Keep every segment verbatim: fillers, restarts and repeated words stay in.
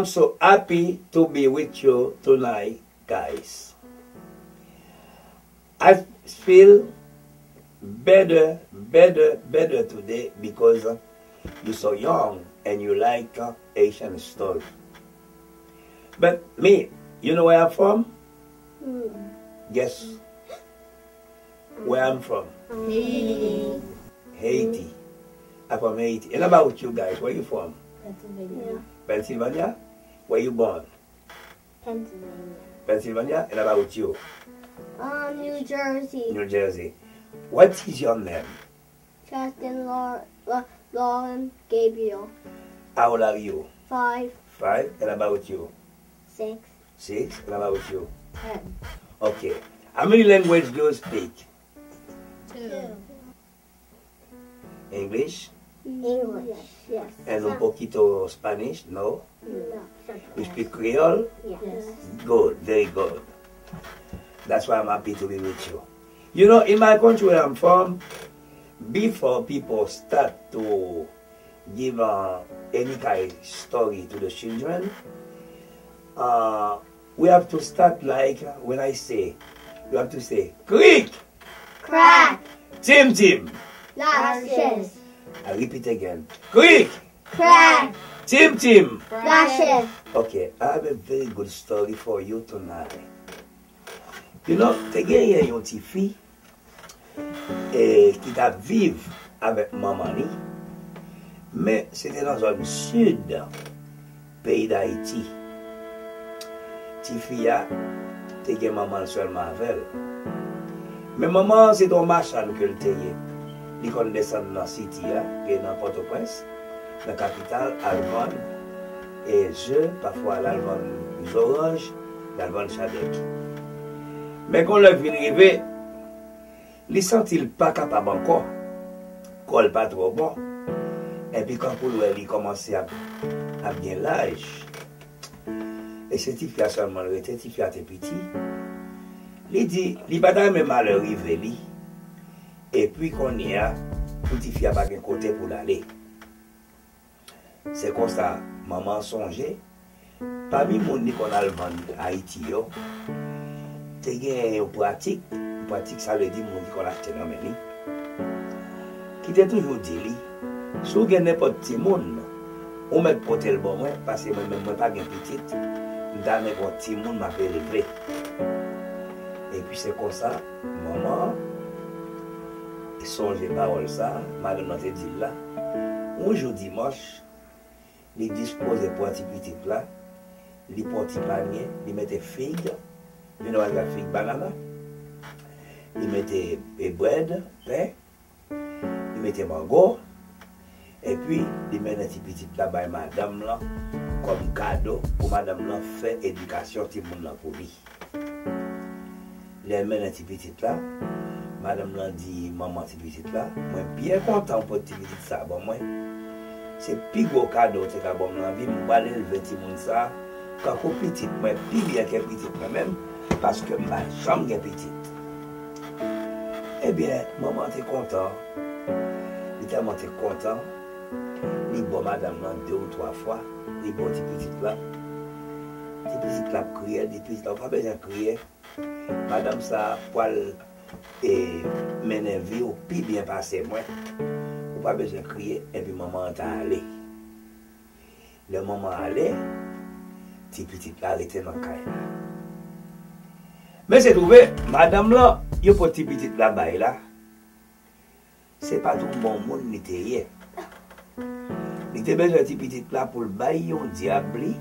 I'm so happy to be with you tonight, guys. I feel better, better, better today because you're so young and you like uh, Haitian story. But me, you know where I'm from? Guess where I'm from? Haiti. Haiti. I'm from Haiti. And about you guys, where you from? Pennsylvania. Pennsylvania? Where you born? Pennsylvania. Pennsylvania? And about you? Um, New Jersey. New Jersey. What is your name? Justin Lau- Lau- Lauren Gabriel. How old are you? Five. Five. And about you? Six. Six. And about you? Ten. Okay. How many language do you speak? Two. English? English, yes. And un poquito Spanish, no? No. You speak Creole? Yes. Good, very good. That's why I'm happy to be with you. You know, in my country where I'm from, before people start to give uh, any kind of story to the children, uh, we have to start like when I say, you have to say, "Krik! Crack! Tim tim!" Laches! I repeat again. "Krik! Crack! Tim tim!" Laches! Okay, I have a very good story for you tonight. You know, te genyen yon ti fi e, ki t ap viv avèk manman li, men se te nan zòn sid peyi Dayiti. Tifi a te gen manman l sèlman avè l. Men manman an se te yon machann ke l te ye. Li konn desann nan siti a, ki nan Pòtoprens, nan kapital, al vann e ze, pafwa l al vann zoranj, l al vann chadèk. Men gon lè vin rive, li santi l pa kapab ankò. Kò l pa twò bon. Epi kankou l wè li kòmanse ap, ap gen laj. E se tifi a sèlman l rete, tifi a te piti. Li di li pa ta renmen malè rive li. Epi kounye a, pou tifi a pa gen kote pou l ale. Se konsa, manman an sonje, pami moun li konn al vann Ayiti yo, te gen yon pratik, pratik sa vle di moun ki konn achte nan men li, ki te toujou di li, "Si w gen nenpòt timoun, ou mèt pote l ban mwen, paske mwen menm mwen pa gen pitit, m ta renmen gen yon timoun m ap elve." Epi se konsa, manman an sonje pawòl sa a, madanm nan te di l la. Yon jou dimanch, li dispoze pran ti pitit la, li pran ti panye, li mete fig, you know, like fig, banana, li mete, e, brèd, pen, li mete mango, epi li mennen ti pitit la bay madanm lan kòm kado pou madanm lan fè edikasyon timoun lan pou li. Lè l mennen ti pitit la, madanm lan di manman ti pitit la, "Mwen byen kontan w pote ti pitit sa a ban mwen. Se pi gwo kado w te ka ban m nan vi m, m pral elve timoun sa a kankou pitit mwen, pi byen ke pitit mwen menm, paske m pa janm gen pitit." Ebyen, manman te kontan, li tèlman te kontan, li bo madanm lan de ou twa fwa, li bo ti pitit la. Ti pitit la ap kriye, li di, "Pitit la, ou pa bezwen kriye. Madanm sa a pral, e, mennen vi w pi byen pase mwen. Ou pa bezwen kriye," epi manman an t ale. Lè manman ale, ti pitit la rete nan kay la. Men se twouve, madanm lan, yo pot ti pitit la bay la, se pa t yon bon moun li te ye. Li te bezwen ti pitit la pou l bay yon dyab li,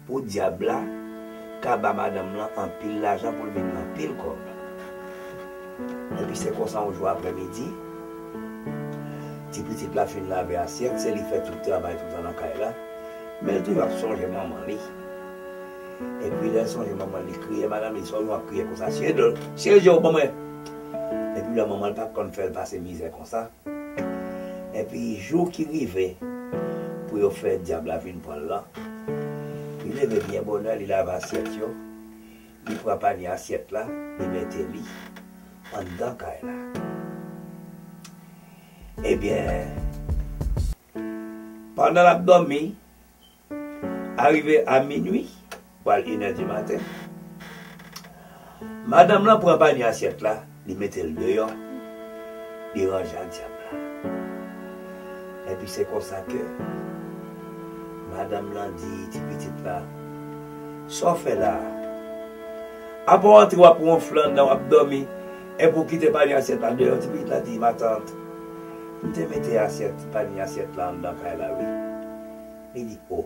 pou dyab la ka ba madanm lan anpil lajan pou l vin gen anpil kòb. Epi se konsa yon jou aprèmidi, ti pitit la fin lave asyèt, se li fè tout travay toutan nan kay la, men l toujou ap sonje manman li. Epi lè l sonje manman li kriye, madanm li sonje ap kriye konsa, "Sye do, sye je w ban mwen." Epi lè manman l pa t konn fè l pase mizè konsa. Epi jou ki rive pou yo fè dyab la vin pran l lan, li leve byen bonè, li lave asyèt yo, li pran panye asyèt la, li mete li anndan kay la. Ebyen, pandan l ap dòmi, Arive a minui, pral inè di maten, madanm lan pran panye asyèt la, li mete l deyò, li ranje ak dyab la. Epi se konsa ke madanm lan di ti pitit la, "Sa w fè la a? Apa w antre w ap wonfle anndan, w ap dòmi, epi w kite panye asyèt la deyò?" Ti pitit la di, "Matant, m te mete asyèt, panye asyèt la anndan kay la, wi." Li di, "O,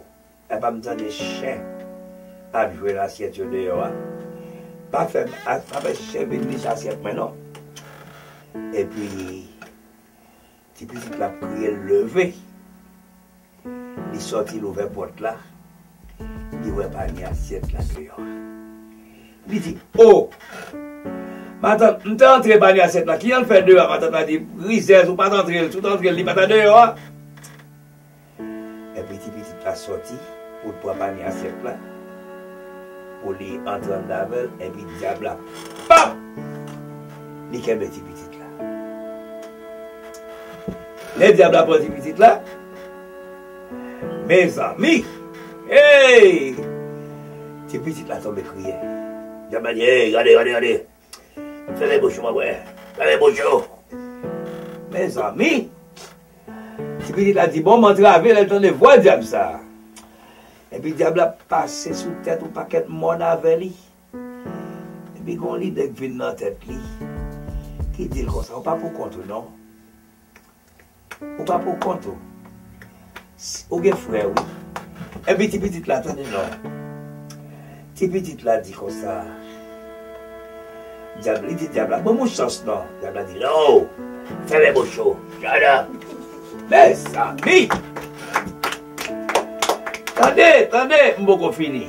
epa m tande chen ap jwe nan asyèt yo deyò a. Pa fè, pa fè chen vin liche asyèt mwen, non." Epi, ti pitit la ap kriye, l leve. Li sòti, l ouvè pòt la. Li wè panye asyèt la deyò a. Li di, "O! Matant, m te antre panye asyèt la. Kijan l fè deyò a?" Matant la di, "Rizèz, ou pa t antre l. Si w t antre l, li pa ta deyò a." Epi ti pitit la sòti pou l pran panye asyèt la, pou li antre anndan avè l, epi dyab la, pap! Li kenbe ti pitit la. Lè dyab la pran ti pitit la, mezanmi, hey! Ti pitit la tonbe kriye. Dyab la di, "Hey, gade, gade, gade! Fèmen bouch ou, mwen wè. Fèmen bouch ou." Mezanmi, ti pitit la di, "Bon, m antrave," lè l tande vwa dyab sa a. Epi dyab la pase sou tèt yon pakèt mòn avè li. Epi gen yon lide k vin nan tèt li, ki di l konsa, "Ou pa pou kont ou, non. Ou pa pou kont ou. S-, ou gen frè, wi." Epi ti pitit la, tande non. Ti pitit la di konsa, dyab, li di dyab la, "Ban m yon chans non." Dyab la di, "Non, fèmen bouch ou, shut up." Mezanmi! Tande, tande, m poko fini.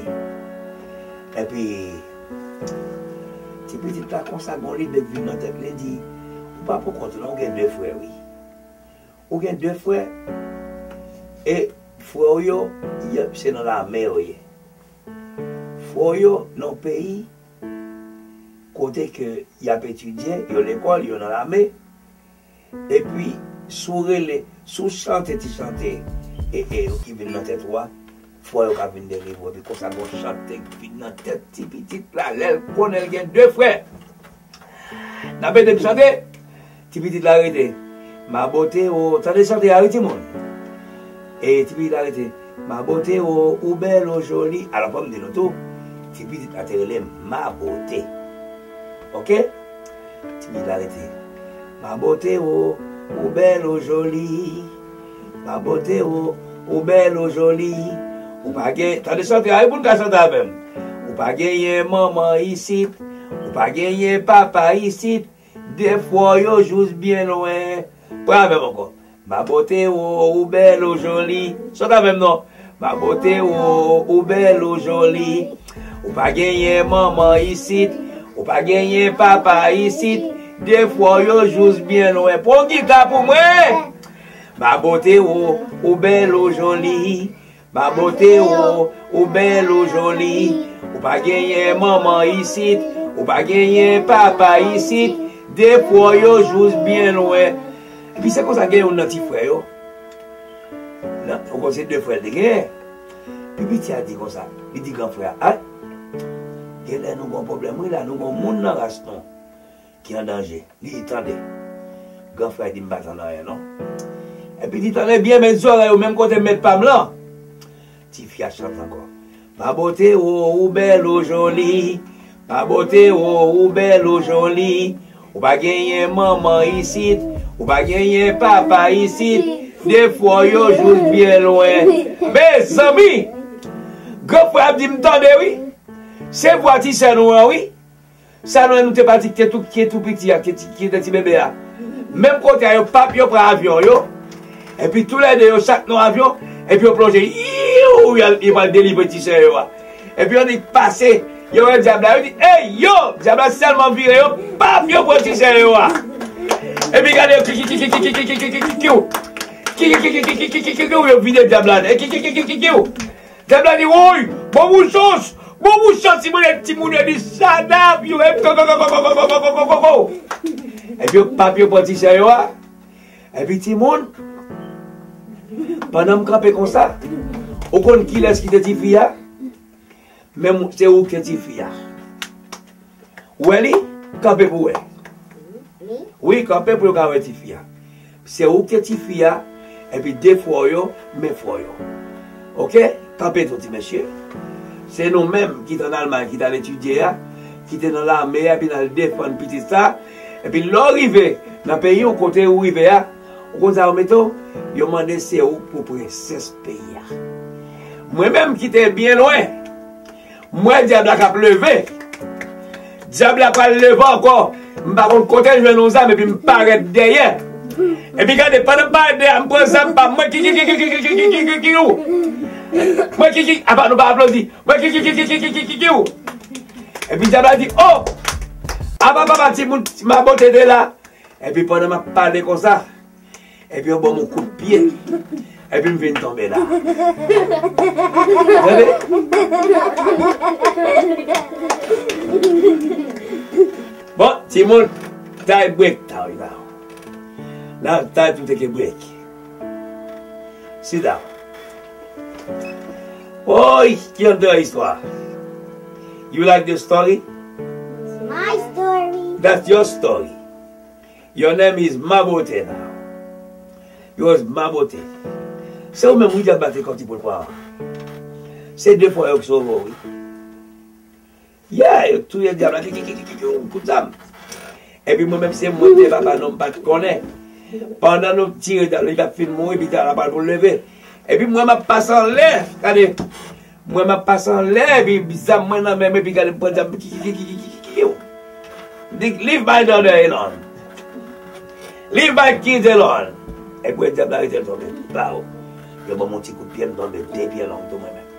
Epi, ti pitit la konsa, gen yon lide k vin nan tèt li, li di, "Ou pa pou kont ou non, ou gen de frè, wi. Ou gen de frè, e frè w yo, y-, se nan lame yo ye. Frè w yo nan yon peyi kote ke y ap etidye, yo lekòl, yo nan lame. Epi, si w rele, si w chante ti chante, e, e, yo ki vin nan tèt ou a, frè yo ka vin delivre w." Epi konsa, gen yon chante ki vin nan tèt ti pitit la, lè l konnen l gen de frè. N ap ede m chante. Ti pitit la rete. Mabote o, tande chante a wi, timoun. E ti pitit la rete. Mabote o, ou bèl, ou joli. Alò, fò m di nou tou, ti pitit la te rele Mabote. Oke? Ti pitit la rete. Mabote o, ou bèl, ou joli. Mabote o, ou bèl, ou joli. Ou pa gen, tande chante a wi, pou n ka chante avè m. Ou pa genyen manman isit. Ou pa genyen papa isit. De frè w yo jous byen lwen. Pran avè m ankò. Mabote o, ou bèl, ou joli. Chante avè m non. Mabote o, ou bèl, ou joli. Ou pa genyen manman isit. Ou pa genyen papa isit. De frè w yo jous byen lwen. Pran yon gita pou mwen. Mabote o, ou bèl, ou joli. Mabote o, ou bèl, ou joli. Ou pa genyen manman isit. Ou pa genyen papa isit. De frè w yo jous byen lwen. Epi se konsa gen youn nan ti frè yo. Nan, ou konn se de frè l te genyen. Pi piti a di konsa, li di gran frè a, "Ay, genlè nou gon pwoblèm wi la, nou gon moun nan ras nou ki an danje." Li di, "Tande, gran frè di m pa tann anyen non." Epi li di, "Tande byen, met zòrèy ou menm kote m met pa m lan." Tifi a chante ankò. Mabote o, ou bèl, ou joli. Mabote o, ou bèl, ou joli. Ou pa genyen manman isit. Ou pa genyen papa isit. De frè w yo jous byen lwen. Mezanmi! Gran frè ap di m tande wi. Se vwa ti sè nou an wi. Sa nou wè nou te pati ki te tou, ki te tou piti a, ki te, ki te ti bebe a. Menm kote a yo, pap yo pran avyon yo. Epi toulède yo chak nan avyon. Epi yo plonje. Yiw, y al, yo pral delivre ti sè yo a. Epi yo di pase. Yo wè dyab la, yo di, "Ey, yo!" Dyab la sèlman vire yo, pap, yo pran ti sè yo a. Epi gade yo, ki, ki, ki, yo vide dyab la. E ki, ki, ki, ki, ki, ki, yo. Dyab la di, "Woy, bon pou chans, bon pou chans, timoun, e timoun yo di, shut up, yo, e go, go, go." Epi yo pap yo pran ti sè yo a. Epi timoun, pandan m kanpe konsa, Ou konn kilès ki te tifi a? Menm se ou ki te tifi a. Ou wè li? Kanpe pou wè. Wi, kanpe pou yo ka wè tifi a. Se ou ki te tifi a, epi de frè w yo, men frè w yo. Oke? Kanpe tou, ti mesye. Se nou menm ki t ann Almay, ki t al etidye a, ki te nan lame a, epi n al defann pitit sa. Epi lè w rive nan peyi w, kote ou rive a, ou konn sa yo mete w? Yo mande se ou k pou prensès peyi a. Mwen menm ki te byen lwen, m wè dyab la k ap leve. Dyab la pral leve ankò. M pa konn kote l jwenn yon zam, epi m parèt dèyè. Epi gade, pandan m parèt dèyè, m pran zam pa m, mwen ki ki ki ki ki ki ki ki ki ki ou. Mwen ki ki, apa nou pa aplodi. Mwen ki ki ki ki ki ki ki ki ki ou. Epi dyab la di, oh! Apa papa timoun, ti mabote de la. Epi pandan m ap pale konsa, epi yo ban m yon kout pye. Epi m vin tonbe la. Tande? Bon, timoun, tie break time now. Now time to take a break. Sit down. Oy, ki anndan istwa? You like the story? It's my story. That's your story. Your name is Mabote now. Yours Mabote. Se ou menm wi dyab la te kòti pou l pran. Se de fwa yo k sove w wi. Yeah, yo touye dyab la, ki ki ki ki ki ki, kout zam. Epi mwen menm se mwen te papa non m pa t konnen. Pandan nou tire dyab la, li t ap fin mouri, epi dyab la pral pou l leve. Epi mwen m ap pase anlè, gade. Mwen m ap pase anlè, epi zam mwen nan men m, epi gade m pran zam, ki ki ki ki ki ki ki ki. Di, leave my daughter alone. Leave my kids alone. Epi wè dyab la rete l tonbe. Baw. Yo ban m yon ti kout pye, m tonbe de pye long tou mwen menm.